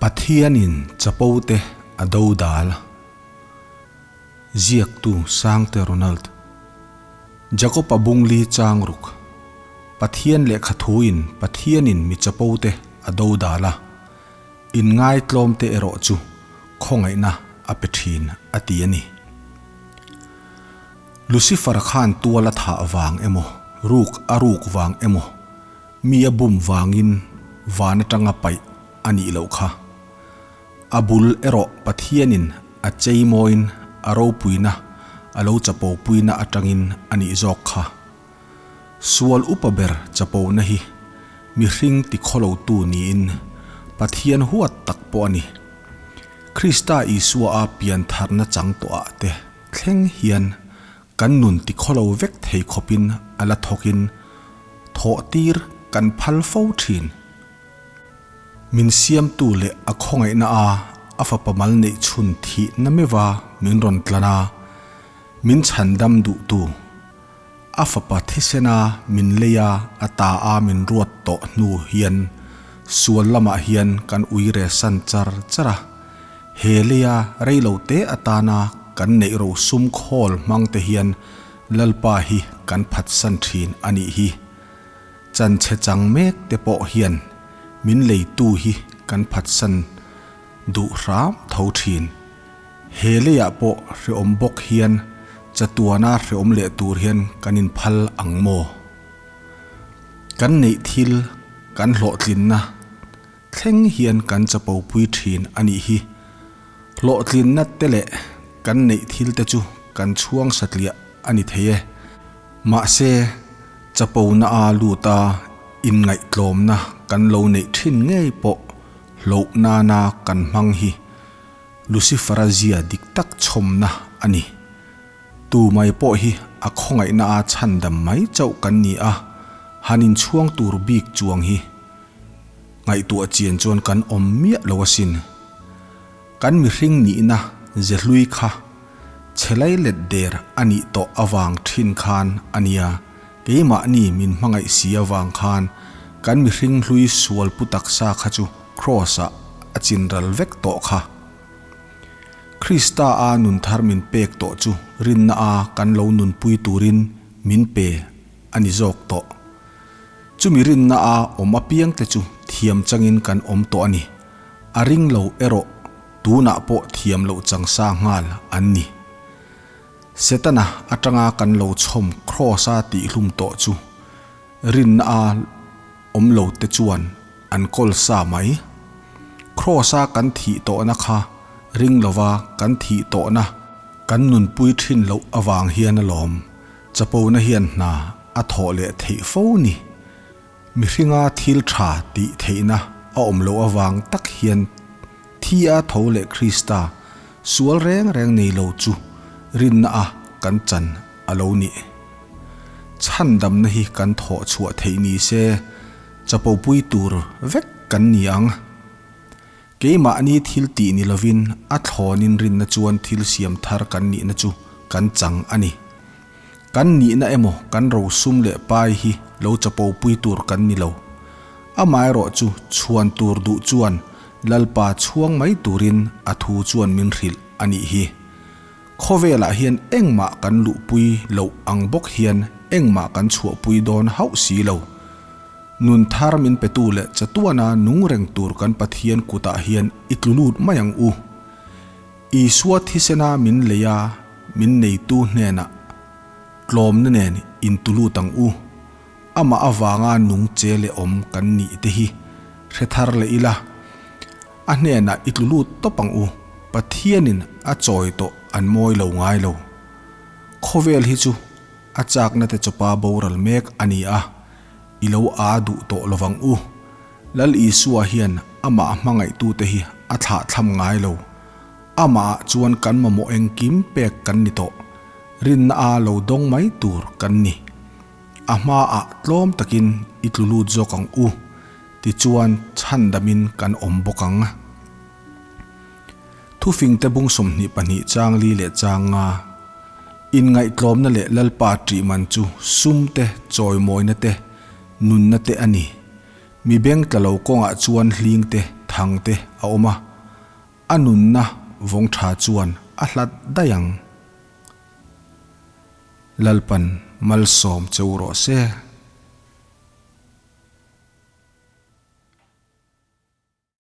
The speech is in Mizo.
Pathianin chapo te a dodal. Ziaktu Sangte Ronald. Jakob-a bungli chang ruk. Pathian lehkha thuin Pathianin mi chapo te a dodal a, inngaitlawm te erawh chu khawngaihna a pe thin a ti a ni. Lucifer-a khan tual a thah vang emaw, ruk a ruk vang emaw, mi a bum vangin van atanga paih a nih loh kha. A bul erawh Pathianin a cheimawiin a ropuina a lo chapopuina atangin a nih zawk kha. Sual upa ber chapona hi mihring tikhawlotu niin Pathian huat tak pawh a ni. Krista Isua a piantharna chang tawhah te thleng hian kan nun tikhawlo vek thei khawpin a la thawkin thawhtir kan phal fo thin. Min siamtu leh a khawngaihna a a fapa mal neih chhun thihna meuha min rawn tlan a, min chhandam duhtu. A fapa thisena min lei a, a ta a min ruat tawh hnu hian sual lamah hian kan ui re san char char a. He leia reilo te atana kan neih ro sum khawl hmang te hian Lalpa hi kan phatsan thin a nih hi. Chanchhe chang mek te pawh hian min leitu hi kan phatsan duh hram tho thin. He leiah pawh hreawm bawk hian chatuana hreawm leh tur hian kan inphal ang maw? Kan neih thil kan hlawhtlinna thleng hian kan chapopui thin a nih hi. Hlawhtlinna te leh kan neih thil te chu kan chhuang satliah a ni thei e. Mahse, chapona a lut a, inngaihtlawmna kan lo neih thin ngei pawh hloh nana kan hmang hi Lucifera zia dik tak chhawmna a ni. Tu mai pawh hi a khawngaihna a chhandam mai chauh kan ni a, han inchhuang tur bik chuang hi ngaihtuah chian chuan kan awm miah lo asin. Kan mihring nihna ze hlui kha chhelai let der a nih tawh avang thin khan a nia, keimahni min hmangaih si avang khan kan mihring hlui sual pu taksa kha chu Kraws-ah a chinral vek tawh kha. Krista a nun thar min pek tawh chu rinna a kan lo nunpui turin min pe a ni zawk tawh. Chumi rinna a awm apiangte chu thiam changin kan awm tawh a ni. A ring lo erawh tunah pawh thiam loh chang sa nghal an ni. Setana atanga kan lo chhawm Kraws-a tihhlum tawh chu rinna a awm lo te chuan an kawl sa mai. Kraws-a kan thih tawhna kha ring lova kan thih tawhna kan nunpui thin loh avang hian alawm chapona hian hna a thawh leh theih fo ni. Mihringa thil tha tih theihna a awm loh avang tak hian thi a tho leh Krista sual reng reng nei lo chu rinna a kan chan a lo nih. Chhandamna hi kan thawh chhuah theih ni se chapopui tur vek kan ni ang. Keimahni thil tih ni lovin a thlawnin rinna chuan thil siam thar kan nihna chu kan chang a ni. Kan nihna emaw kan rosum leh pai hi lo chapo pui tur kan ni lo. Amaherawh chu chhuan tur duh chuan Lalpa chhuang mai turin a thu chuan min hrilh a nih hi. Khawvelah hian engmah kan luhpui loh ang bawk hian engmah kan chhuahpui dawn hauh si lo. Nun thar min petu leh chatuana nung reng tur kan Pathian kutah hian i tlu lut mai ang u. Isua thisena min lei a, min neitu hnenah tlawmna nen intulut ang u. Amah avanga nung che leh awm kan nih te hi hre thar leh ila, a hnenah i tlu lut tawp ang u. Pathianin a chawi tawh an mawi lo ngai lo. Khawvel hi chu a chakna te chawpa boral mek a ni a, i lo a duh tawh lovang u. Lal Isua hian amah hmangaihtute hi a thlahthlam ngai lo. Amahah chuan kan mamawh engkim pek kan ni tawh. Rinna a lo dawng mai tur kan ni. A hmaah tlawm takin i tlu lut zawk ang u, tichuan chhandamin kan awm bawk ang. Thufingte bung 22 chang li leh chang nga, Inngaihtlawmna leh Lalpa ṭih man chu sum te, chawimawina te, nunna te a ni. Mi beng tla lo kawngah chuan hling te, Thangte a awm a, a nunna vawng tha chuan a hlat daih ang. Lalpan malsawm che u rawh se.